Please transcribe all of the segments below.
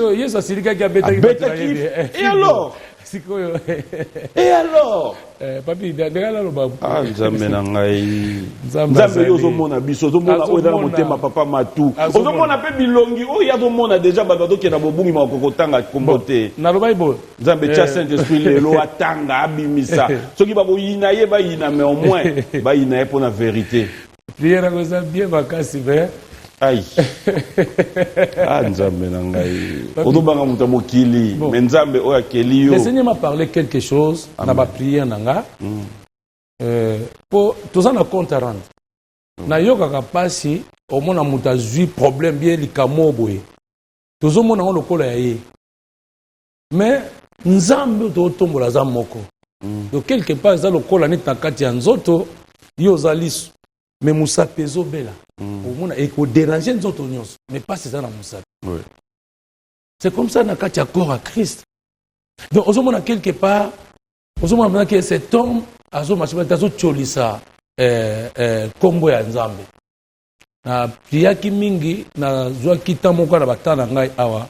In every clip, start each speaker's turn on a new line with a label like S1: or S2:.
S1: Yesu asilikaki, abetaki bato na ye.
S2: Et alors?
S1: Sikoyo.
S2: Et alors?
S1: Papi, ndenge naloba.
S2: Ah, Nzambe na ngai, Nzambe, yo ozomona biso, ozomona oyo eza na motema. Papa Matu, ozomona mpe bilongi oyo azomona déjà. Bato bazokenda bobungi, makoko kotanga kombo te.
S1: Nalobaki boye.
S2: Nzambe, tia Saint Esprit lelo, atanga, abimisa. Soki bakoyina ye, bayina, mais au moins bayina ye mpo na vérité.
S1: Prière yango eza bien makasi, mais
S2: Ai, ah, Nzambe na ngai, ozobanga moto ya mokili, mais Nzambe oyo akeli yo.
S1: Le Seigneur m'a parlé quelque chose na baprière na nga mpo toza na compte à rendre. Nayokaka mpasi omona moto azwi problème bien, likambo boye, tozomona yango lokola ya ye, mais Nzambe oyo tozotombola aza moko. Donc quelque part eza lokola neti na kati ya nzoto, yo oza liso, mais mosapi ezobela, omona ekodéranger nzoto nyonso, mais mpasi eza na mosapi. C'est comme ça na kati ya corps ya Christ. Donc ozomona quelque part, ozomona mpenza ke cet homme azomarcher te, azotiolisa nkombo ya Nzambe. Napriaki mingi, nazwaki temps moko na bata na ngai awa,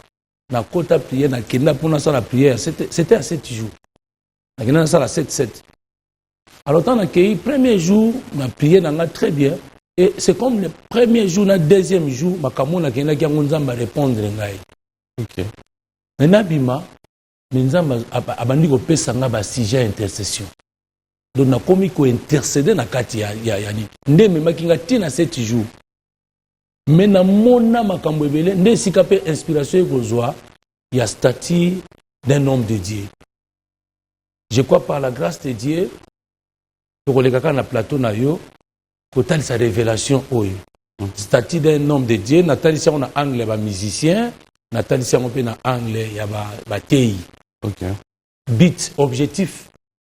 S1: nakota prière, nakenda mpo nasala prière. C'était à 7 jours, nakenda nasala 7 7. Alors ntango nakei premier jour na prière na nga, très bien, et c'est comme le premier jour na deuxième jour, makambo nakendaki yango, Nzambe arépondre ngai. Me nabima, me Nzambe abandi kopesa nga basujet ya intercession. Donc nakomi kointercéder na kati ya nini nde ememaki nga ntina 7 jours. Me namona makambo ebele nde esika mpe inspiration ekozwa ya statut d'un homme de Dieu. Je crois, par la grâce de Dieu, tokoleka kaka na plateau na yo kotalisa révélation oyo, statut d'un homme de Dieu. Natalisi yango na angle ya bamusicien, natalisi yango mpe na angle ya bateyi. But, objectif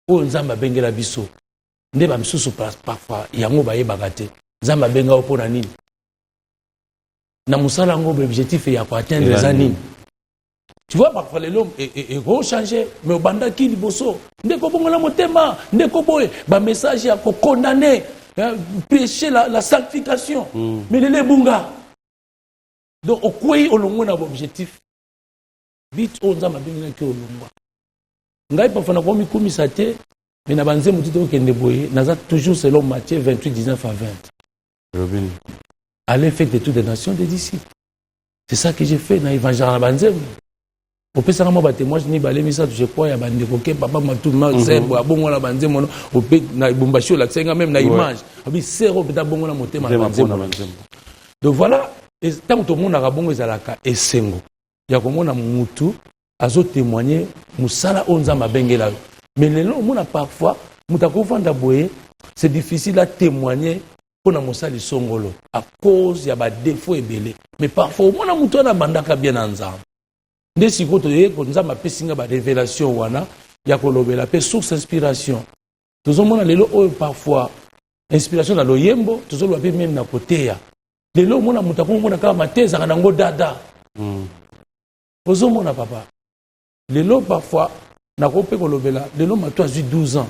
S1: oyo Nzambe abengela biso nde bamisusu parfois yango bayebaka te. Nzambe abenga yo mpo na nini na mosala yango? Objectif ya koatteindre eza nini? Tu vois, parfois lelo ekochange, mais obandaki liboso nde kobongola motema, nde koboye bamessage ya kokondamner, prêcher la sanctification, mais lelo ebunga. Donc okwei, olongwe na baobjectif, but oyo Nzambe abengaki. Olongwa. Ngai parfois nakomikumisa te, mais na banzembo ti tokokende boye, naza toujours selon Matthieu 28, 19 à 20: "Allez, faites de toutes les nations des disciples." C'est ça que j'ai fait na évangile na banzembo. Opesaka mwa batémoignage mibale, misato, je crois, ya bandeko ke papa Matu ser boye abongola banzembo na Ebumbashi. Olakisaki nga même na image, abi ser oyo mpenza abongola motema na banzembo. Donc voilà, ntango tomonaka bongo, ezalaka esengo ya komona mutu azotémoigne mosala oyo Nzambe abengela yo. Mais lelo omona parfois moto akovanda boye, c'est difficile à témoigner mpona mosali songolo à cause ya badéfaut ebele. Mais parfois omona moto wana abandaka bien na Nzambe. Nde sikoyo toye, Nzambe apesi nga barévélation wana ya kolobela mpe source inspiration. Tozomona lelo oyo parfois inspiration na loyembo, tozoloba mpe même na koteya. Lelo omona moto akomomona kaka mate ezalaka nango dada. Ozomona papa, lelo parfois nako mpe kolobela, lelo Mato azwi 12 ans,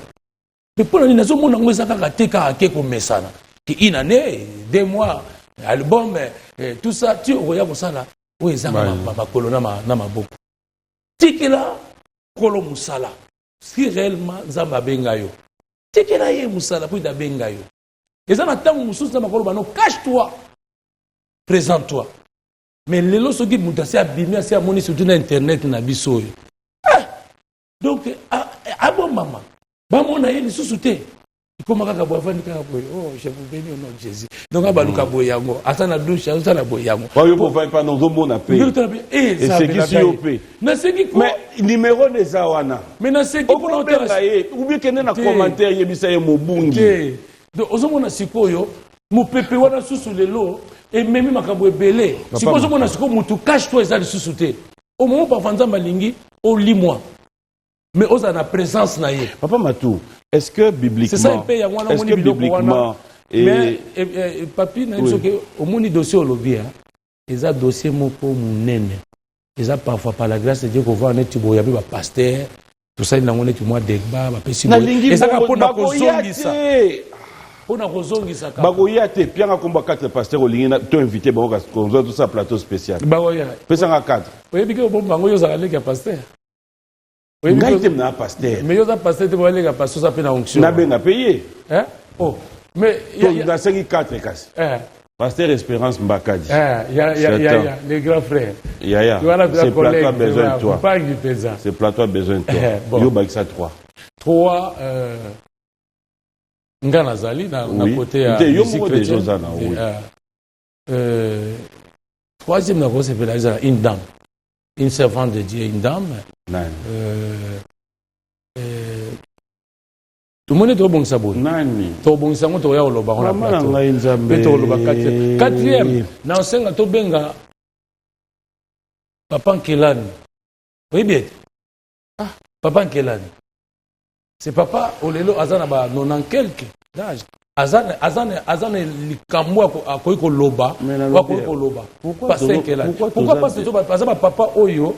S1: mpe mpo na nini nazomona yango eza kaka te, kaka ke komesana ke une année, 2 mois, album, tout ça, ti okoya kosala oyo ezanga makolo na maboko. Tikela Nkolo mosala. Si réellement Nzambe abenga yo, tikela ye mosala mpo ete abenga yo. Eza na ntango mosusu Nzambe akoloba: "No, cache toi, présente toi." Mais lelo soki moto asi abimi, asi amoni, surtout na internet na biso oyo, ah! Donc abomama, bamona ye lisusu te, ekoma kaka boye, avandi kaka boye: "Oh, je vous bénis au nom de Jésus." Donc abaluka boye yango, aza na douche, azosala boye yango.
S2: Oyo bovandi mpana, ozomona mpe esekisi yo mpe.
S1: Naseki.
S2: Mais numéro nde eza wana.
S1: Mais naseki.
S2: Okobenga ye ubi kende na commentaire, yebisa ye mobungi.
S1: Donc ozomona sikoyo mopepe wana susu lelo ememi makambo ebele. Sikoyo ozomona sikoyo motu cache to eza lisusu te. Omomo parfois Nzambe alingi olimwa, mais ozala na présence na ye.
S2: Papa Matou, est-ce que bibliquement,
S1: c'est ça mpe yango wana omoni biloko wana. Mais papi, nayebi soki omoni dossier olobi, eza dossier moko monene. Eza parfois par la grâce de Dieu kovoir neti boye yabi bapaster, tosali nango neti mwa degba bapesi, ezaka mpona kozongisa. Mpona kozongisa kaka.
S2: Bakoya te. Pianga kombo ya 4 pasteur olingi na to invité bango, kasi kozwa tosala plateau spécial.
S1: Bakoya.
S2: Pesanga 4.
S1: Oyebi ke obomba bango, yo ozala leki ya pasteur. Oyebi
S2: Ngai te na pasteur.
S1: Mais yo oza pasteur te, boya leki ya pasteur, oza mpe na onction.
S2: Nabenga mpe ye.
S1: Hein? Oh, mais
S2: To nasengi 4 kasi. Pasteur Espérance Mbakadi.
S1: Eh, ya, ya, ya, ya, les grands frères.
S2: Yaya,
S1: Voilà,
S2: ce plateau a besoin de toi.
S1: Mpangi mpenza.
S2: Ce plateau a besoin de toi.
S1: Eh, bon.
S2: Yo bakisa 3.
S1: Trois, nga nazali na côté ya
S2: Nte, yo
S1: musique
S2: moko déjà
S1: chrétienne.
S2: oza na, oui.
S1: Troisième, nakosepela ezala une dame, une servante de Dieu, une dame.
S2: Nani?
S1: Tomoni tobongisa boye.
S2: Nani?
S1: Tobongisa yango, tokoya koloba ngo na
S2: Mama na
S1: plateau.
S2: ngai Nzambe.
S1: Mpe tokoloba quatrième. Quatrième, na osenga tobenga papa Nkelani. Oyebi ete ah, papa Nkelani, c'est papa olelo aza na ba 90 quelque d'âge, aza na likambo akoki koloba.
S2: Mais
S1: oyo
S2: nalobi
S1: akoki koloba.
S2: Pourquoi
S1: Pasteur Nkelani.
S2: pourquoi
S1: Pourquoi?
S2: toza
S1: Parce que aza bapapa oyo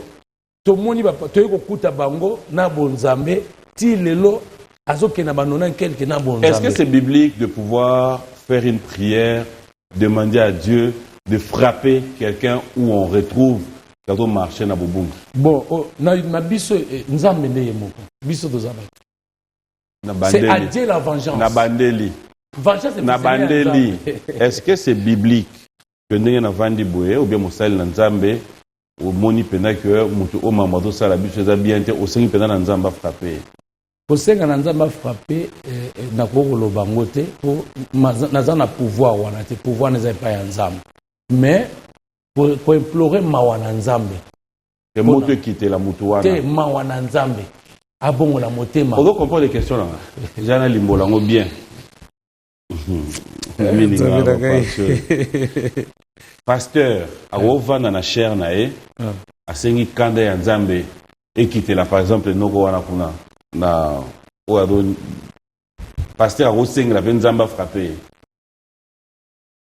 S1: tomoni toyei kokuta bango na bonzambe ti lelo, azokende na ba 90 quelque na
S2: Est-ce que
S1: bonzambe.
S2: c'est biblique de pouvoir faire une prière, demander à Dieu de frapper quelqu'un où on retrouve quand on marche na bobungi?
S1: Bon, oh, na biso, Nzambe nde ye moko, biso toza bato.
S2: Na
S1: C'est à
S2: bandeli.
S1: Dieu la vengeance.
S2: Na bandeli.
S1: Vengeance.
S2: Na bandeli. Est-ce que c'est biblique que ndenge navandi boye ou bien mosali na Nzambe omoni mpenza ke moto oyo mambo azosala biso eza bien te, osengi mpenza na Nzambe afrappe ye?
S1: Kosenga na Nzambe afrappe, nakoki koloba yango te, po naza na pouvoir wana te. Pouvoir wana eza epai ya Nzambe, mais koimplore mawa na Nzambe.
S2: Ke moto ekitela motu
S1: Te.
S2: wana.
S1: Mawa na Nzambe, abongola motema.
S2: Ozo comprendre question nanga eza nalimbola yango bien.
S1: Nzambe na ngai.
S2: Pasteur akovanda na chaire na ye, asengi kanda ya Nzambe ekitela par exemple noko wana kuna na oyo azo, pasteur akosengela mpe Nzambe afrappe ye?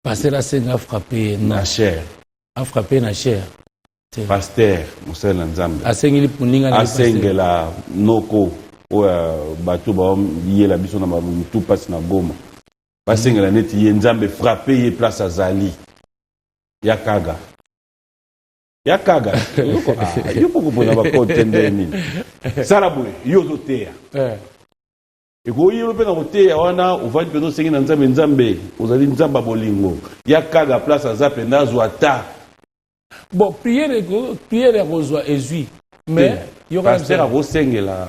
S1: Pasteur asenga afrappe ye?
S2: Na
S1: Non.
S2: chaire.
S1: Afrappe na chaire te.
S2: Pasteur, mosali na Nzambe,
S1: Asengeli moninga na ye pasteur.
S2: Asengela noko oyo bato bayela biso na motu mpasi na Goma, basengela neti ye Nzambe frappe ye place azali ya kaga ya kaga. Ah, yo mpo kopona bakote nde nini? Sala boye, yo ozoteya. Ekoyelo mpe na koteya wana, ovandi mpenza, osengi na Nzambe: Nzambe, ozali Nzambe ya bolingo, ya kaga place aza mpenza azwa ta.
S1: Bon, prière ya kozwa ezwi, mais yoka.
S2: Pasteur akosengela.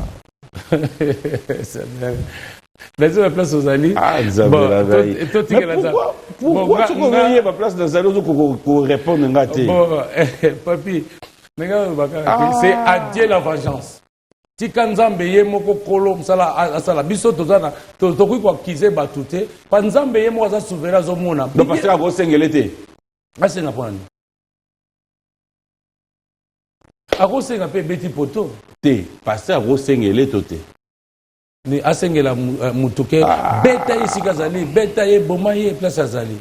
S1: Naza na place ozali.
S2: Ah, Nzambe
S1: Bon,
S2: na ngai.
S1: totikela
S2: Mais
S1: Nzambe.
S2: pourquoi
S1: Bon,
S2: soki ozoyeba place nazali, ozokorépondre nga te?
S1: Bon, papi, ndenge alobaka, c'est à Dieu la vengeance. Tika Nzambe ye moko kolo mosala asala. Biso toza na tokoki koaccuser bato te, pa Nzambe ye moko aza souverain, azomona.
S2: Donc pasteur akosengele te?
S1: Asenga mpona nini? Akosenga mpe ebeti poto.
S2: Te, pasteur akosengele to te?
S1: Ni asengela motu ke beta ye esika azali, beta ye, boma ye place azali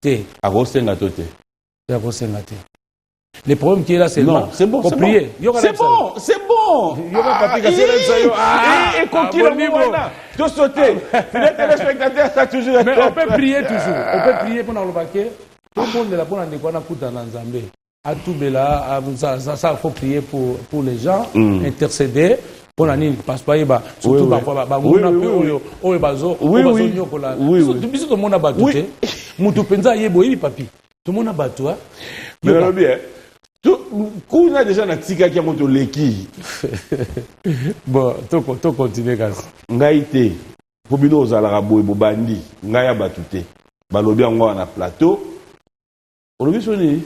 S1: te.
S2: Akosenga to te?
S1: Te, akosenga te. Le problème qui est là, c'est
S2: Non, c'est bon, c'est bon.
S1: prier.
S2: C'est bon, c'est bon.
S1: Yoka papi, kasi elakisa yo. Ah,
S2: ekoki
S1: ah,
S2: na
S1: bonimo.
S2: wana tosote. Fidèle téléspectateur, ça toujours.
S1: Mais on peut prier toujours, on peut prier mpona koloba ke tobondela mpona ndeko wana kuta na Nzambe, atubela. Ça, ça, ça, faut prier pour les gens, intercéder mpona nini? Parce que bayeba surtout banguna mpe oyo bazo oyo bazonyokola biso. Tomona bato te, motu mpenza ayeba, oyebi papi, tomona bato, ah.
S2: Mais nalobi kuna déjà natikaki yango, toleki.
S1: Bon, tocontinue kasi.
S2: Ngai te, mpo bino ozalaka boye, bobandi ngai ya bato te, balobi yango wana na plateau. Olobi so nini?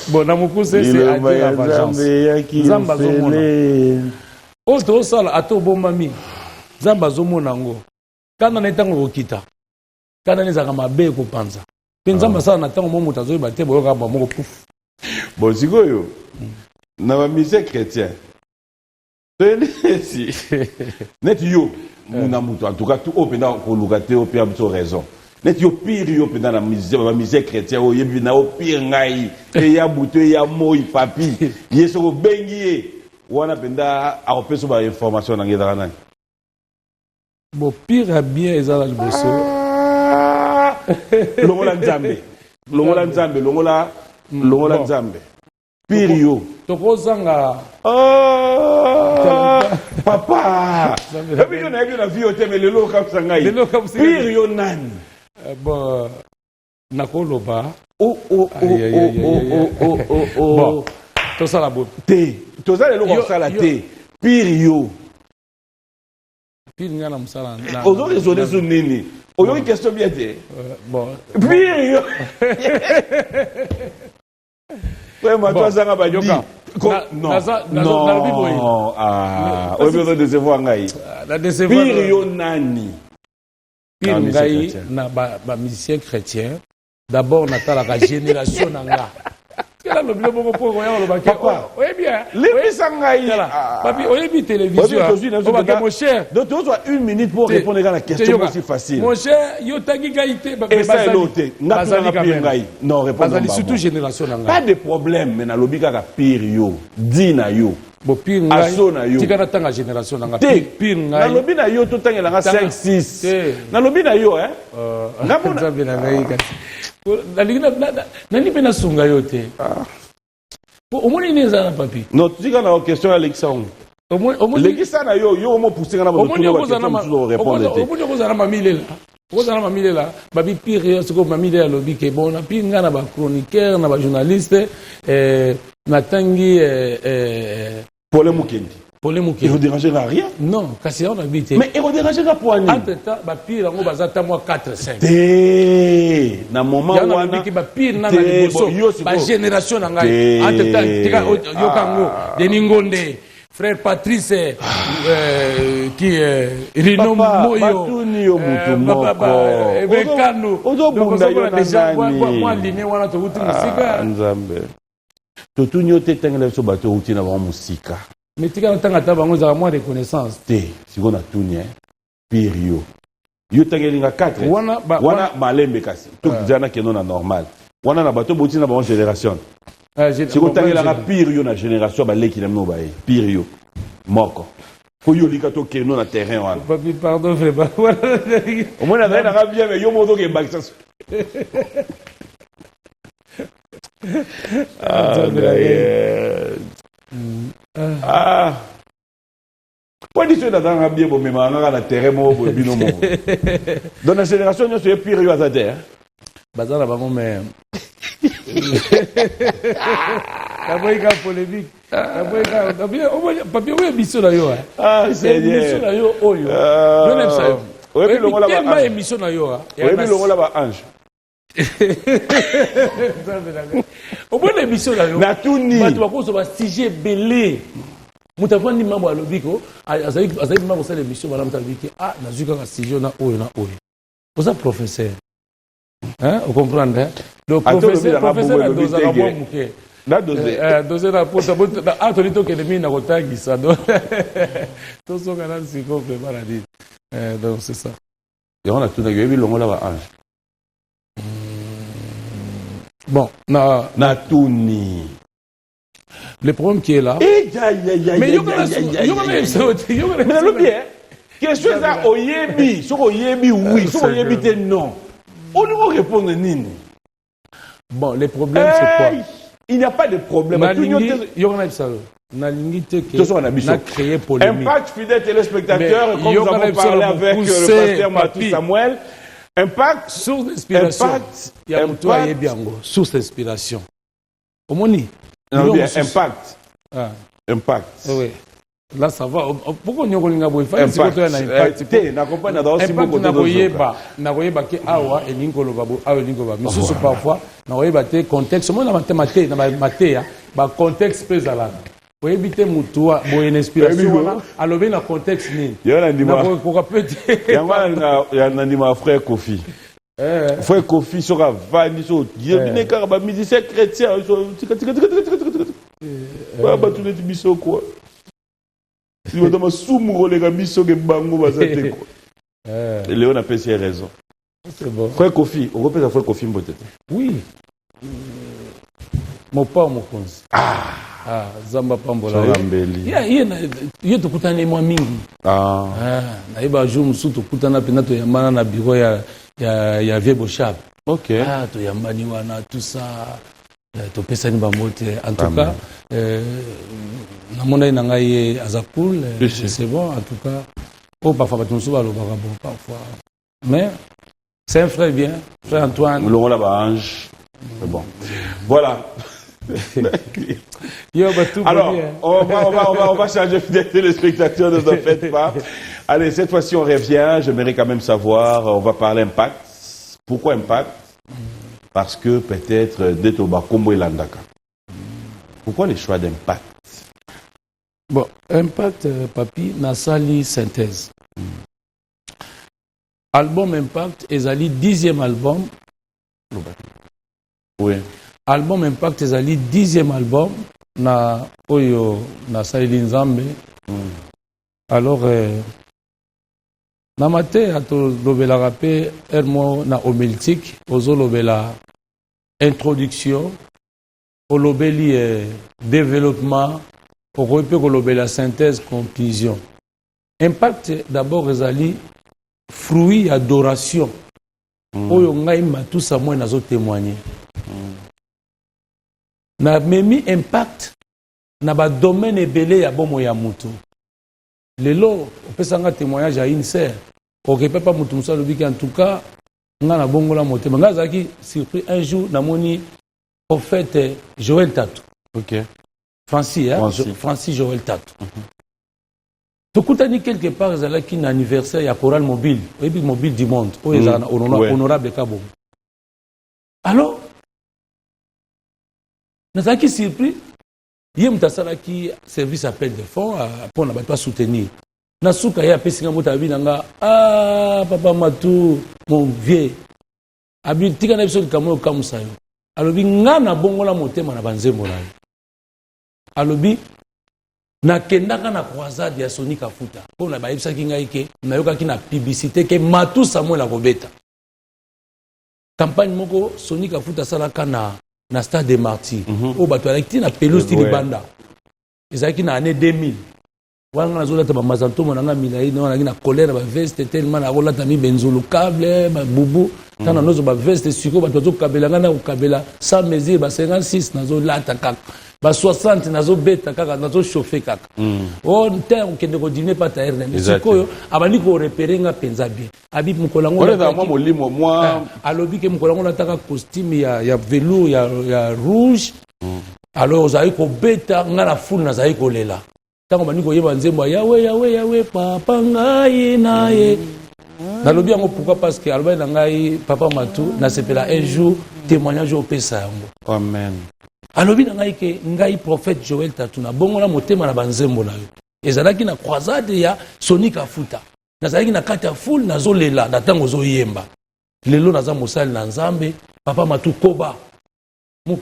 S1: Bon, na mokuse, c'est à Dieu la vengeance. Nzambe azomona oyo tozosala, ata obombami, Nzambe azomona yango. Kanda na ye ntango ekokita, kanda na ezalaka mabe, ekopanza mpe Nzambe asala na ntango mo moto azoyeba te, boyoka ba moko puf.
S2: Bon, sikoyo na bamusicien chrétien, toyebisi neti yo muna moto, en tout cas oyo mpenza koluka te, oyo mpe biso raison, neti yo pire, yo mpenza na bamusicien chrétien oyo oyebi na yo pire, ngai eya butu eya moi, papi ye soki obengi ye. Wana mpenza akopesa ba information na ngai ezalaka nani?
S1: Bon, pire ya bien eza na liboso.
S2: Ah! Longola Nzambe, longola Nzambe, longola, longola.
S1: Bon.
S2: Nzambe, pire yo.
S1: Tokozanga.
S2: Ah, papa, ebi yo nayebi yo na vie yo te, mais lelo okamwisa ngai.
S1: Lelo okamwisa ngai.
S2: Pire yo nani?
S1: Bon, nakoloba.
S2: Oh, oh, oh.
S1: Aïe, aïe,
S2: Oh.
S1: aïe,
S2: Oh.
S1: aïe, aïe.
S2: Oh, oh, oh, oh.
S1: Bon, tosala boye.
S2: Te, toza eloko ya kosala te. Pire yo.
S1: Pire ngai na mosala
S2: Ozo raisonner sur nini? Oyoki question bien te.
S1: Bon.
S2: Pire yo vraiment.
S1: Bon,
S2: To azanga badi.
S1: Yoka.
S2: Non.
S1: Nalobi boye.
S2: Non, ah,
S1: Mais-
S2: oyebi ozo décevoir ngai.
S1: Na décevoir.
S2: Pire yo nani?
S1: Pire
S2: Na musicien
S1: ngai
S2: chrétien.
S1: na bamusicien chrétien, d'abord natalaka génération na nga. Kela lobi lo moko mpo koya olobaki.
S2: Papa.
S1: Oyebi, hein?
S2: Limbisa ngai.
S1: Tala.
S2: Ah.
S1: Papi, oyebi télévision.
S2: Oyebi, tozwi na biso
S1: obake
S2: mpenza-
S1: mon cher.
S2: Donc tozwa une minute pour répondre kaka na question aussi facile.
S1: Mon cher, yo tangi ngai te.
S2: Esa elo te. Nga
S1: Bazali
S2: tunanga
S1: quand
S2: pire
S1: même.
S2: ngai. Non, répondre
S1: Bazali
S2: bango.
S1: surtout génération na
S2: Pas
S1: ngai.
S2: de problème, mais nalobi kaka pire yo di na yo.
S1: Bon, pire ngai.
S2: Aso na yo.
S1: Tika natanga génération na ngai.
S2: Te.
S1: Pire ngai.
S2: Nalobi na yo, totangelanga
S1: Tanga.
S2: 5, 6.
S1: Te.
S2: Nalobi na yo, hein. Nga mona-
S1: Nzambe na ngai kasi. Nalingi nalingi mpe nasunga yo te. Po omoni nini eza na papi.
S2: Non, tika na yo question, alekisa yango. Lekisa na yo, yo omopuse nga na
S1: Omoni okozala na
S2: mosusu orépondre te.
S1: Omoni okozala na mamilela, okozala na mamilela babi pire yo. Sikoyo mamilela alobi ke bon, na pire ngai na bachroniqueur, na bajournaliste, natangi
S2: Paulin Mukendi.
S1: Pole Mokeli.
S2: Ekodérange nga rien.
S1: Non, kasi yango nabi te.
S2: Mais ekoderange nga po nini?
S1: Entre temps, bapire yango baza ta mwa 4, 5.
S2: Te, na moment
S1: Yango
S2: wana
S1: nalobiki bapire na na
S2: Te,
S1: liboso.
S2: bon, yo sikoyo-
S1: Bagénération na ngai.
S2: Te.
S1: Entre temps, tika yoka yango Denis Ngonde, frère Patrice, qui Rino
S2: Papa,
S1: Moyo,
S2: batuni yo mutu moko.
S1: Ebekano.
S2: Ozobunda yo na nani?
S1: Mwa ligne wana tokuti mosika.
S2: Ah, Nzambe, totuni yo te, tangela biso bato outi na bango mosika.
S1: Mais tika natanga ata bango, ezalaka mwa reconnaissance.
S2: Te, sikoyo natuni, hein, pire yo, yo tangeli nga 4.
S1: Wana
S2: wana malembe, kasi tokizala na kendo na normal wana na bato bouti na bango génération. Sikoyo otangelanga pire yo na génération baleki na bino baye, pire yo moko, po yo olika tokendo na terrain wana.
S1: Papi, pardon vraiment.
S2: Omoni, azali nanga bien, mais yo moko tokebakisa. Ah,
S1: Nzambe na ngai.
S2: Ah. Po biso nazalanga bien, bomemaka ngaka na terrain moko boye bino moko. Donc na génération nyonso ye, pire yo aza te, hein?
S1: Baza na bango, mais naboyi kaka polémique, naboyi kaka. Papi, oyo émission na yo, hein.
S2: Ah,
S1: émission na yo oyo.
S2: Ah.
S1: Yo nayebisa yo.
S2: Oyebi longola ba
S1: Tellement
S2: ange.
S1: émission na yo, hein.
S2: Oyebi longola ba ange.
S1: Nzambe na ngai. Omoni émission na yo,
S2: Natuni.
S1: bato bakozwa basujet ebele. Moto avandi mambo, alobi ko azali ma kosala émission malamu te. Alobi ke ah, nazwi kaka sujet na oyo na oyo. Oza professeur, hein, ocomprendre, hein? Donc
S2: Ata olobi
S1: professeur,
S2: nanga
S1: professeur
S2: bongo, elobi
S1: adozaka
S2: te
S1: mwa
S2: ke-
S1: moke.
S2: Na dose.
S1: Dose na pota ah, toli tokende mingi na kotangisa. Donc tozoka na siko vraiment na nini. Donc c'est ça.
S2: Yango natunaki, oyebi longola ba ange.
S1: Bon, na
S2: Natuni.
S1: Le problème qui est là, mais yoka na yebisa te, yoka na
S2: Mais nalobi e question eza oyebi, soki oyebi oui, soki oyebi te non. Olingi orépondre nini?
S1: Bon, le problème, c'est quoi?
S2: Hey, il n'y a pas de problème. Batuni yo
S1: Nalingi
S2: te.
S1: yoka na yebisa yo, nalingi te ke
S2: Tozoka na biso.
S1: na créer polémique.
S2: Impact, fidèles téléspectateurs,
S1: Mais
S2: comme nous
S1: yoka na
S2: avons
S1: biso
S2: parlé
S1: na
S2: avec le
S1: mokuse,
S2: pasteur Matou
S1: papi.
S2: Samuel, Impact,
S1: Source d'inspiration
S2: Impact,
S1: ya moto
S2: Impact.
S1: ayebi yango, source d'inspiration, omoni.
S2: Non,
S1: Biloko
S2: bien,
S1: mosusu.
S2: Impact,
S1: Ah,
S2: Impact.
S1: oui. Là ça va. Pourquoi nyokolinga boye? Fai sikoyo toya na
S2: Impact.
S1: impact.
S2: Te, na comprendre, na aussi
S1: Impact
S2: beaucoup.
S1: Nakoyeba, nakoyeba ke awa elingi koloba boye, awa elingi koloba misusu. Parfois nakoyeba te contexte. Omoni na matema te, na mateya bacontexte mpe ezalaka. Oyebi te motu boye na inspiration
S2: Oyebi
S1: wana alobi na contexte nini.
S2: Yango na ndima.
S1: Nakokoka mpe te.
S2: Yango wana na ndima frère Kofi. Frère Kofi, soki avandi, so yebi ne kaka bamusicien chrétien, so tika tika tika tika tika tika tika. Baya bato neti biso kwa. Bato masumu koleka biso ke bango baza te kwa. Leo napesi ye raison.
S1: C'est bon.
S2: Frère Kofi, okopesa frère Kofi mbote te?
S1: Oui, mopao mokonzi.
S2: Ah.
S1: Ah, Nzambe apambola yo. Ye, ye tokutani mwa mingi.
S2: Ah.
S1: Ah, nayeba jour mosusu tokutana mpenza, toyambana na bureau ya vieux Boshab. Ah, toyambani wana, tout ça, topesani bango te. En tout cas, namonaki na ngai ye aza cool, c'est bon. En tout cas, oyo parfois bato mosusu balobaka, bon, parfois, mais c'est un frère bien, frère Antoine.
S2: Longola baange, c'est bon, voilà.
S1: Yo, bah, tout.
S2: Alors, on va changer, fidèles téléspectateurs, ne vous en faites pas. Allez, cette fois-ci, on revient. J'aimerais quand même savoir, on va parler impact. Pourquoi impact? Parce que peut-être, d'être kombo elandaka. Pourquoi le choix d'impact?
S1: Bon, impact, papi, nasali synthèse. Album Impact, ezali 10e album. Album Impact ezali 10e album na oyo nasaleli Nzambe. Alors, na mateya tolobelaka mpe ere mo na homilétique, ozolobela introduction, olobeli développement, okoki mpe kolobela synthèse, conclusion. Impact d'abord ezali fruit ya adoration oyo ngai Matou Samuel nazotémoigne. Namemi impact na badomaine ebele ya bomoi ya motu. Lelo opesanga témoignage ya une sœur, okepe pa motu mosusu alobiki: en tout cas, ngai nabongola motema. Ngai azalaki surpris un jour, namoni prophète Joël Tatu. Francis, hein?
S2: Francis.
S1: Francis Joël Tatu. Tokutani quelque part, ezalaki na anniversaire ya chorale mobile, oyebi, Mobile du Monde, oyo ezalaka na honorable Kabongo. Alors nazalaki surpris, ye moto asalaki service appel de fonds mpona bato basoutenir. Na suka, ye apesi nga moto, abi na nga: ah, papa Matu, mon vieux, abi tika na biso likambo oyo okamusa yo. Alobi: nga nabongola motema na banzembo na yo. Alobi: nakendaka na croisade ya Soni Kafuta mpo na bayebisaki ngai ke nayokaki na publicité ke Matu Samuel akobeta. Campagne moko Soni Kafuta asalaka na Stade des Martyrs, oyo bato bazalaki ti na pelouse ti libanda, ezalaki na année 2000 wana. Nga nazolata bamazantomo na nga milai, nazalaki na colère na baveste, tellement nakolata mibenzulu, câble, babubu. Ntango nazozwa baveste, sikoyo bato bazokabela ngai, na kokabela sans mesure, ba 56 nazolata kaka, ba 60 nazobeta kaka, nazochauffe kaka. O te, okende kodine pa tailleur na sikoyo, abandi korepérer nga mpenza bien. Abi mokolo yango
S2: Wana ezala mwa molimo mwa.
S1: Alobi ke mokolo yango olataka costume ya velours ya rouge. Alors ozali kobeta, nga na foule nazali kolela ntango bandi koyeba nzembo ya Yawe, Yawe, Yawe, papa ngai na ye. Nalobi yango pourquoi? Parce que alobaki na ngai: papa Matu, nasepela un jour témoignage opesa yango.
S2: Amen.
S1: Alobi na ngai ke ngai prophète Joel Tatu nabongola motema na banzembo na yo. Ezalaki na croisade ya Soni Kafuta, nazalaki na kati ya foule, nazolela na ntango ozoyemba. Lelo naza mosali na Nzambe. Papa Matu, koba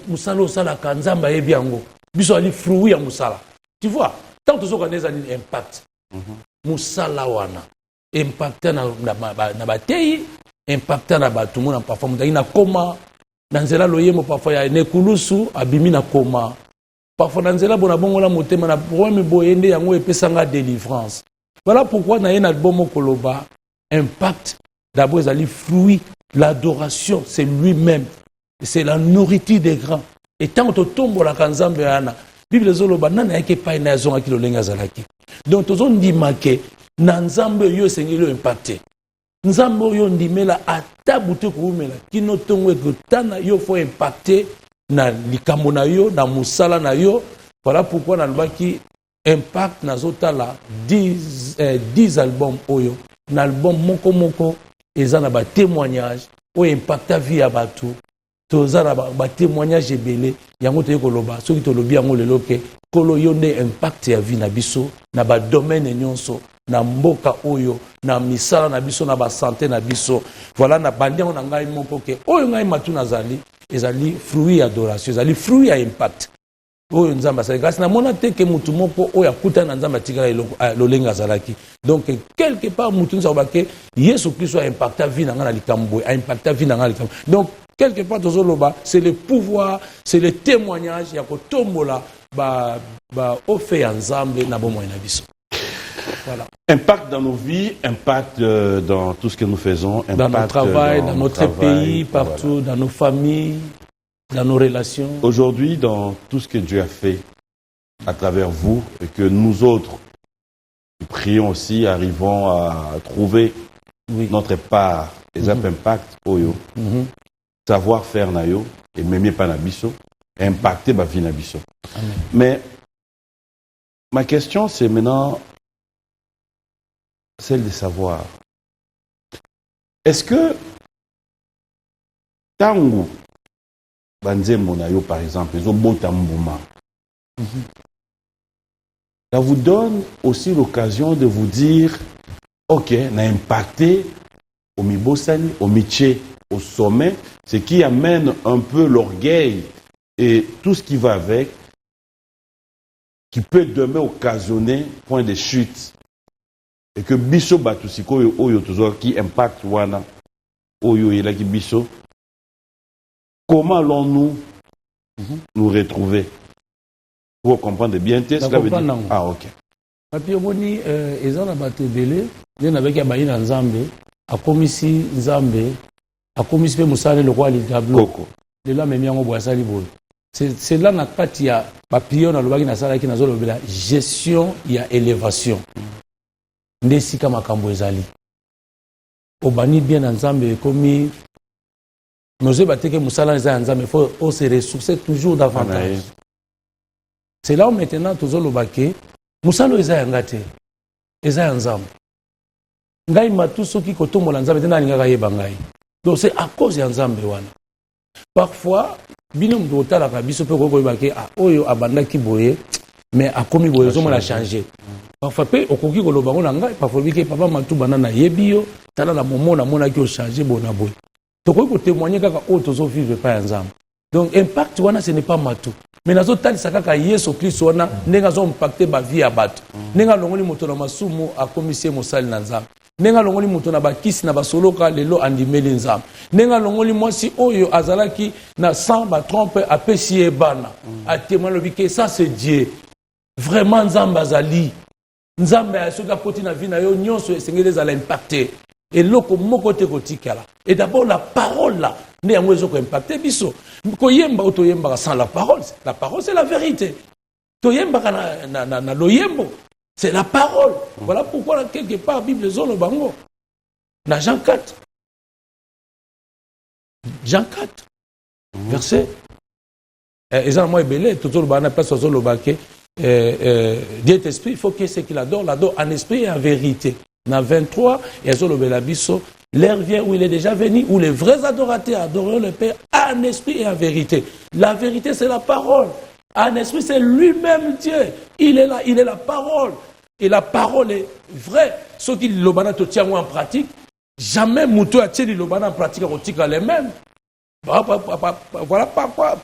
S1: mosala osalaka, Nzambe ayebi yango. Biso ali fruit ya mosala, tu vois. Ntango tozokanda, eza nini impact? Mosala wana impacta na bateyi, impacta na bato. Mona, parfois moto aki na koma na nzela loyembo, parfois ya nekulusu abimi na koma, parfois na nzela bona bongola motema na problème boye, nde yango epesanga délivrance. Voilà pourquoi na ye na album koloba impact d'abord ezali fruit. L'adoration, c'est lui-même, c'est la nourriture des grands. Et ntango totombolaka Nzambe wana, Bible ezoloba: nani ayaki epai na ye azongaki lolenge azalaki? Donc tozondima ke na Nzambe oyo esengeli oyo impacte, Nzambe oyo ondimela, ata butu ekowumela kino ntongo ekotana, yo faut impacte na likambo na yo, na mosala na yo. Voilà pourquoi nalobaki impact. Nazotala 10 album oyo, na album moko moko eza na batémoignage oyo impacta vie ya bato. Toza na batémoignage ebele. Yango toyei koloba, soki tolobi yango lelo ke Nkolo, yo nde impact ya vie na biso na badomaine nyonso, na mboka oyo, na misala na biso, na basanté na biso. Voilà, na bandi yango na ngai moko ke oyo ngai Matu nazali, ezali fruit ya adoration, ezali fruit ya impact oyo Nzambe asali. Kasi namona te ke mutu moko oyo akutani na Nzambe atikala eloko lolenge azalaki. Donc quelque part, mutu nyonso akoba ke Yesu Kristo aimpacta vie na ngai na likambo boye, aimpacta vie na ngai na likambo. Donc quelque part tozoloba, c'est le pouvoir, c'est le témoignage ya kotombola. Ba ofe ya Nzambe na bomoi na biso. Voilà.
S2: Impact dans nos vies, impact dans tout ce que nous faisons, impact
S1: dans notre travail, dans notre travail, pays, partout, voilà, dans nos familles, dans nos relations.
S2: Aujourd'hui, dans tout ce que Dieu a fait à travers vous et que nous autres prions aussi, arrivons à trouver notre part, les impact oyo, savoir faire na yo, et même pas na biso, impacter ba vie na biso.
S1: Amen.
S2: Mais ma question, c'est maintenant celle de savoir, est-ce que tangu banzembo na yo, par exemple, ezobota mbuma, ça vous donne aussi l'occasion de vous dire: ok, na impacté omibosani, omitie au sommet, ce qui amène un peu l'orgueil et tout ce qui va avec, qui peut demain occasionner point de chute, et que biso bato sikoyo oyo tozwaki impact wana oyo oyelaki biso, comment allons-nous nous retrouver? Vous comprendre bien te? Cela veut dire, ah ok.
S1: Papi, omoni, eza na bato ebele nde nabeki ya bayi na Nzambe, akomisi Nzambe, akomisi mpe mosala lokola ligablo.
S2: Koko.
S1: Lelo amemi yango boye, asali boye. C'est là na kati ya baprière nalobaki, nasalaki, nazolobela gestion ya élévation. Nde esika makambo ezali, obani bien na Nzambe, ekomi mais ozoyeba te ke mosala eza ya Nzambe. Faut ose ressourcer toujours davantage. C'est là où maintenant tozoloba ke mosala oyo eza ya nga te, eza ya Nzambe. Ngai matu soki kotombola Nzambe te, nde alingaka yeba ngai. Donc c'est à cause ya Nzambe wana. Parfois bino moto otalaka biso mpe okoki koyeba ke ah, oyo abandaki boye mais akomi boye, ozomona change. Parfois mpe okoki koloba ngo na ngai, parfois olobi ke papa Matu, banda nayebi yo, tala na momo namonaki ochange boye na boye. Tokoki kotémoigne kaka oyo tozovivre epai ya Nzambe. Donc impact wana, ce n'est pas Matu, mais nazotalisa kaka Yesu Kristo wana, ndenge azoimpacte bavie ya bato, ndenge alongoli moto na masumu, akomisi ye mosali na Nzambe, ndenge alongoli moto na bakisi na basoloka, lelo andimeli Nzambe, ndenge alongoli mwasi oyo azalaki na sang batrompe, apesi ye bana, atémoigne, alobi ke ça, c'est Dieu vraiment. Nzambe azali Nzambe. Soki akoti na vie na yo, nyonso esengeli ezala impacté, eloko moko te kotikala. Et d'abord la parole là, nde yango ezokoimpacte biso. Koyemba oyo toyembaka, sans la parole, la parole, c'est la vérité. Toyembaka na loyembo, c'est la parole. Voilà pourquoi quelque part Bible ezoloba ngo na Jean 4, Jean 4 verset eza na mwa ebele. Tozoloba na place azoloba ke Dieu est esprit, il faut que ceux qui l'adorent l'adorent en esprit et en vérité. Na 23 ezolobela biso: l'heure vient où il est déjà venu où les vrais adorateurs adoreront le Père en esprit et en vérité. La vérité, c'est la parole. En esprit, c'est lui-même Dieu. Il est là, il est la parole et la parole est vraie. Soki liloba na totia yango en pratique, jamais moto atie liloba na en pratique akotika les mêmes. Voilà parfois,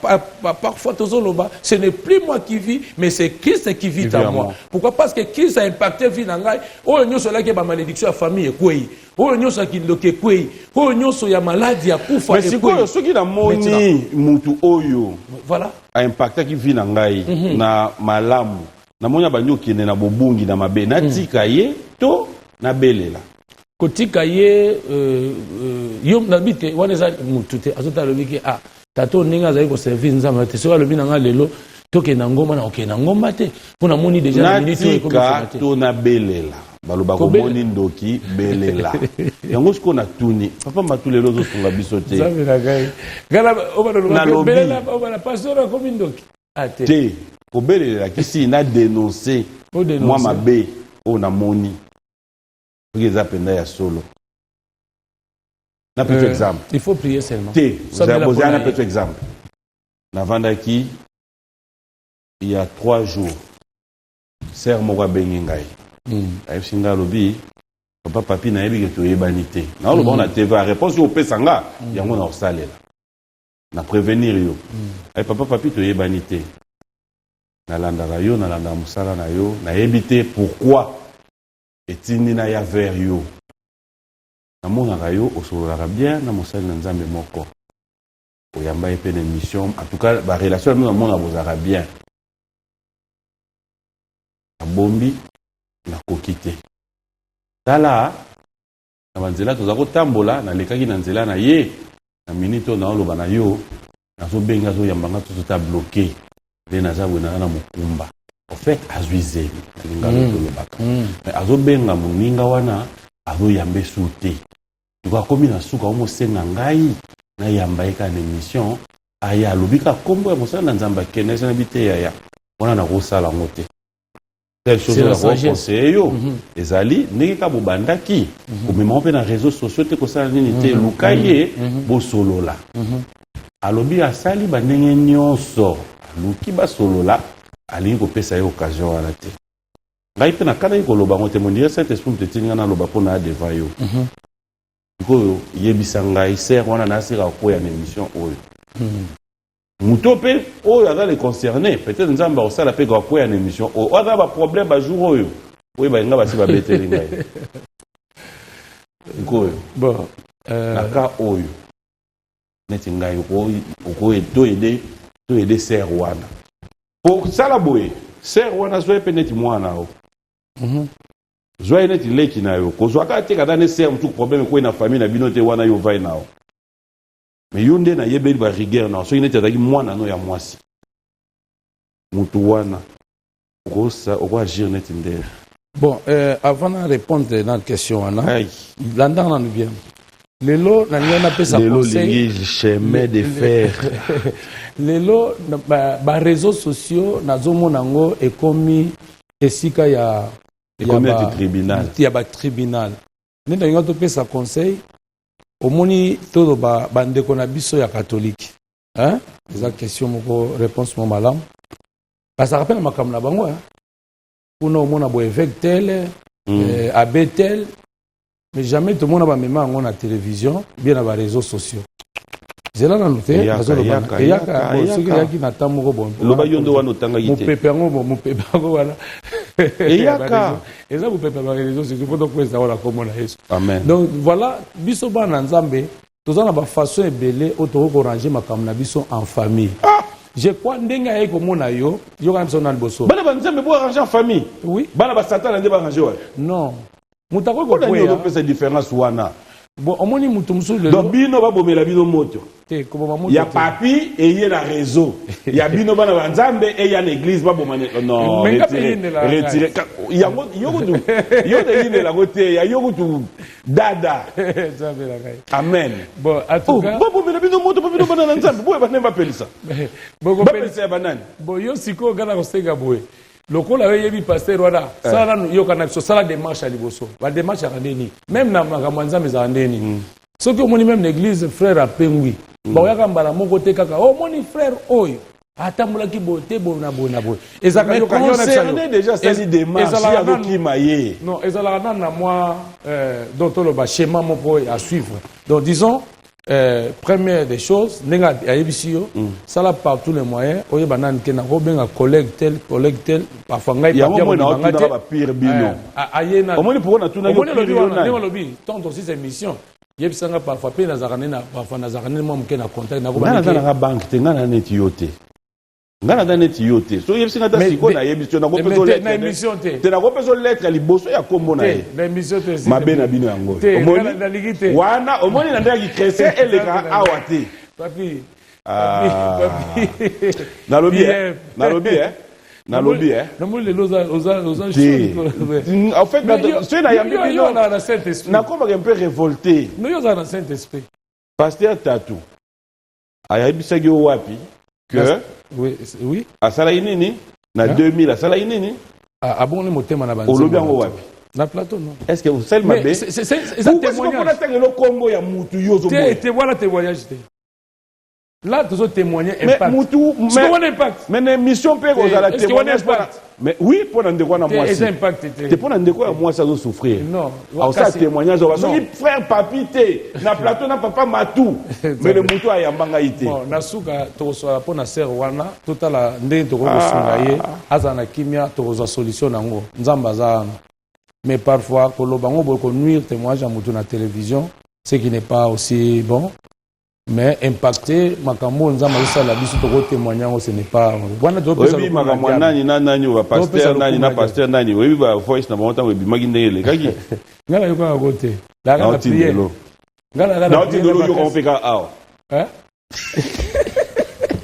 S1: parfois tozoloba: ce n'est plus moi qui vis, mais c'est Christ qui vit en moi. Pourquoi? Parce que Christ a impacté vie na ngai. Oyo nyonso alaki bamalédiction ya famille ekwei, oyo nyonso ya kindoki ekwei, oyo nyonso ya maladi ya kufa.
S2: Mais sikoyo, soki namoni mutu oyo
S1: voilà
S2: aimpactaki vie na ngai na malamu, namoni abandi okende na bobungi na mabe, natika ye to nabelela?
S1: Kotika ye, yo nabi te. Wana eza mutu te azotala, alobi ke ah, tata oyo ndenge azali koservir Nzambe te. Soki alobi na ngai lelo tokende na ngomba, na kokende na ngomba te, mpo namoni déjà na minute oyo ekomi
S2: Natika
S1: koma te.
S2: to nabelela? Balobaka omoni ndoki, belela yango. Sikoyo natuni papa Matu, lelo ozosunga biso te.
S1: Nzambe na ngai, ngana
S2: Nalobi.
S1: Obana pasteur akomi ndoki, ah te.
S2: Te, kobelelelaki si na dénonce
S1: Odénonce.
S2: mwa mabe oyo namoni, soki eza mpenza ya solo, napesa exemple.
S1: Il faut prier seulement.
S2: Te.
S1: Sambela
S2: bozala
S1: mpona
S2: na
S1: ye.
S2: Pesa exemple. Navandaki il y a 3 jours, sœur moko abengi ngai, ayebisi ngai, alobi: papa Papi, nayebi ke toyebani te, naoloba ngo na TV, réponse oyo opesa nga yango na kosalela na prévenir yo. Ay, papa Papi, toyebani te, nalandaka yo, nalandaka mosala na yo, nayebi te pourquoi etindi naya vers yo. Namonaka yo osololaka bien na mosali na Nzambe moko, oyamba ye mpe na émission. En tout cas, barelation na bino namona bozalaka bien. Nabombi, nakoki te. Tala na banzela toza kotambola, nalekaki na nzela na ye na minute oyo naoloba na yo, nazobenga, azoyamba nga tutu ta bloqué nde naza boye, naza na mokumba. En fait azwi zemi, nalinga tolobaka, mais azobenga moninga wana, azoyamba esu te. Sikoyo akomi na suka, omosenga ngai nayamba ye kaka na émission. Aya alobi kaka nkombo ya mosala na Nzambe, akende esi nabi te. Yaya wana, nakosala yango te. Telle chose
S1: C'est la sagesse.
S2: Nakoconseiller yo ezali ndenge kaka bobandaki komema mpe na réseaux sociaux te, kosala nini te, luka ye bosolola. Alobi asali bandenge nyonso, aluki basolola, alingi kopesa ye occasion wana te. Ngai mpe nakanaki koloba yango te, mondire Saint Esprit moto etindi ngai naloba mpo na ya devant yo. Sikoyo yebisa ngai, sœur wana nasika kokwea na émission oyo, moto mpe oyo aza le concerné, peut-être Nzambe akosala mpe kokwea na émission oyo, oyo aza na baproblème bajour oyo, oyeba nga basi babeteli ngai sikoyo.
S1: Bon,
S2: Na cas oyo neti ngai, toaider, toaider sœur wana po sala boye. Sœur wana, zwa ye mpe neti mwana o, zwa ye neti leki na yo. Kozwaka te kata ne sœur mosuku, problème ekwei na famille na bino te, wana yo vai na yo. Mais yo nde nayebeli barigueur na yo. Soki neti azalaki mwana no ya mwasi, motu wana okoagir neti ndere?
S1: Bon, avant na répondre na question wana,
S2: Ai.
S1: landanga nanu bien. Lelo nalingai napesa
S2: Lelo
S1: conseil.
S2: Olingi chemin de fer.
S1: Lelo ba réseaux sociaux, nazomona yango ekomi esika ya
S2: Ekomi neti tribunal.
S1: Ya batribunal. Nde nalinga topesa conseil. Omoni, toloba bandeko na biso ya catholique, hein? Eza question moko, réponse moko malamu. Bazalaka mpe na makambo na bango, hein? Kuna omona bo évêque tel, abbé tel, mais jamais tomona bamema yango na télévision, bien na baréseaux sociaux. Zela nanu te.
S2: Eyaka,
S1: Nazoloba
S2: eyaka,
S1: eyaka.
S2: Eyaka,
S1: Bon, soki
S2: eyaka.
S1: eyaki na temps moko, bon.
S2: Loba yo nde wana otangaki te.
S1: Mopepe yango, bon, mopepe yango wana.
S2: Eyaka.
S1: Eza mopepe ya baréseaux sociaux mpo tokwesa wana kombo na Yesu.
S2: Amen.
S1: Donc voilà, biso bana Nzambe toza na bafaçon ebele oyo tokoki koranger makambo na biso en famille. Je crois ndenge ayei komona yo, yoka na biso na liboso.
S2: Bana banzambe bo arrange en famille?
S1: Oui.
S2: Bana basatana nde baarrange wana?
S1: Non, moto akoki
S2: Mpona nini
S1: kokweya.
S2: ozopesa différence wana?
S1: Bon, omoni moto mosusu lelo
S2: Donc bino babomela bino moto?
S1: Te, koboma moto
S2: Ya
S1: te.
S2: papi eye na réseau, ya bino bana banzambe eya na église, baboma non.
S1: Mais nga mpe
S2: Retire.
S1: yindelaka ngai.
S2: Retire. Yango yo kutu, yo te yindela yango te, ya yo kutu dada.
S1: Nzambe na ngai.
S2: Amen.
S1: Bon, en tout
S2: Oh,
S1: cas,
S2: babomela bino moto mpo bino bana na Nzambe boye banani bapelisa?
S1: Bokopelisa.
S2: Bapelisa ya banani?
S1: Bon, yo sikoyo nga na kosenga boye: lokola yo oyebi pasteur wana, sala nanu, yoka na biso, sala démarche ya liboso. Badémarche yaka ndeni? Même na makambo ya Nzambe ezala ndeni? Soki omoni même na église frère apengwi, baoyaka mbala moko te kaka omoni frère oyo atambolaki boye te, boye na boye na boye. Ezalaka
S2: Mais
S1: yoka, yo na biso yo.
S2: concerné déjà asali démarche,
S1: Ezalaka
S2: ye azokima ye.
S1: Non, ezalaka nanu na mwa donc toloba schéma moko à suivre. Donc disons, première des choses, ndenge ayebisi yo, sala par tous les moyens oyeba nani ke nakobenga collègue tel, collègue tel. Parfois ngai
S2: Yango
S1: papier
S2: moi
S1: akondima ngai
S2: naotunaka
S1: te.
S2: bapire bino.
S1: Aye na
S2: Omoni pourquoi natunaki
S1: Omoni
S2: pire
S1: olobi
S2: yo
S1: wana
S2: nani?
S1: ndenge olobi tant aussi émission, yebisanga parfois mpe nazalaka nde na parfois nazalaka nde mwa moke na contact.
S2: Ngai naza nanga banque te, ngai na neti yo te, ngai naza neti yo te. So oyebisi ngai ta sikoyo, nayebisi yo, nakopesa
S1: Mais te, na émission te.
S2: Te, nakopesa lettre ya liboso ya kombo na ye.
S1: Na émission te, s'il
S2: Mabe
S1: te plaît.
S2: na bino yango.
S1: Te,
S2: Omoni
S1: nalingi te.
S2: wana, omoni na ndenge chrétien eleka awa te.
S1: Papi.
S2: Ah.
S1: Papi.
S2: Nalobi
S1: Bien.
S2: nalobi nalobi
S1: Namoni lelo oza
S2: te.
S1: chaud.
S2: En fait,
S1: Mais
S2: soki nayambi
S1: yo
S2: bino,
S1: ozala na Saint Esprit.
S2: nakomaka un peu révolté.
S1: No, yo ozala na Saint Esprit.
S2: Pasteur Tatu ayebisaki yo wapi que
S1: Oui.
S2: asalaki nini na
S1: Hein?
S2: 2000, asalaki nini?
S1: Ah, abongoli motema na banzembo.
S2: Olobi yango wapi?
S1: Na plateau, non.
S2: Est ce que osali
S1: Mais
S2: mabe?
S1: eza
S2: Pourquoi sikoyo mpona
S1: témoignage.
S2: ntangelo kombo ya mutu yo
S1: Te,
S2: ozoboya?
S1: te, voilà, témoignage te. Là tozo témoigner
S2: Mais
S1: impact.
S2: mutu
S1: Sikoyo wana impact.
S2: Mais na émission mpe kozala
S1: Est-ce que wana
S2: témoignage mpona
S1: impact?
S2: Mais oui, mpo na ndeko wana
S1: Te,
S2: mwasi.
S1: eza impact te.
S2: Te, mpo na ndeko ya mwasi azosouffrir.
S1: Non.
S2: Aosala témoignage oba soki
S1: Non.
S2: frère Papi te na plateau na papa Matu, mais le mutu ayamba ngai te.
S1: Bon, na suka tokosola mpo na sœur wana, totala ndenge tokoki kosunga ye, azala na kimia. Tokozwa solution nango, Nzambe aza wana. Mais parfois koloba ngo boye, konuire témoignage ya motu na télévision, ce qui n'est pas aussi bon. Mais impacté makambo oyo Nzambe azosala biso, tokotémoigne yango, ce n'est pas wana.
S2: Oyebi makambo ya nani na nani, bapasteur nani na pasteur nani, oyebi bavoice na bango ntango ebimaki, ndenge elekaki.
S1: Ngai nayokaka yango te.
S2: Naotindelo, naotindelo, yoka mpe kaka awa.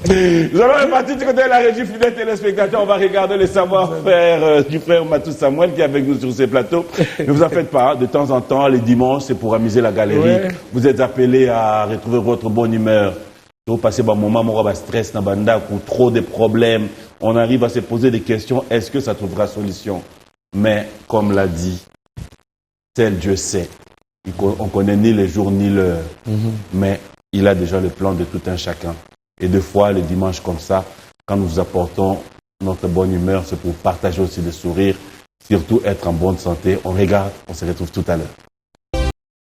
S2: Nous allons repartir du côté de la régie, fidèles téléspectateurs. On va regarder le savoir-faire du frère Matou Samuel qui est avec nous sur ce plateau. Ne vous en faites pas, de temps en temps, les dimanches, c'est pour amuser la galerie. Vous êtes appelés à retrouver votre bonne humeur. Donc, passer un moment, on stress, na bandako, trop de problèmes. On arrive à se poser des questions. Est-ce que ça trouvera solution? Mais, comme l'a dit, seul Dieu sait. On ne connaît ni les jours ni l'heure. Mais il a déjà le plan de tout un chacun. Et deux fois, le dimanche comme ça, quand nous vous apportons notre bonne humeur, c'est pour partager aussi des sourires, surtout être en bonne santé. On regarde, on se retrouve tout à l'heure.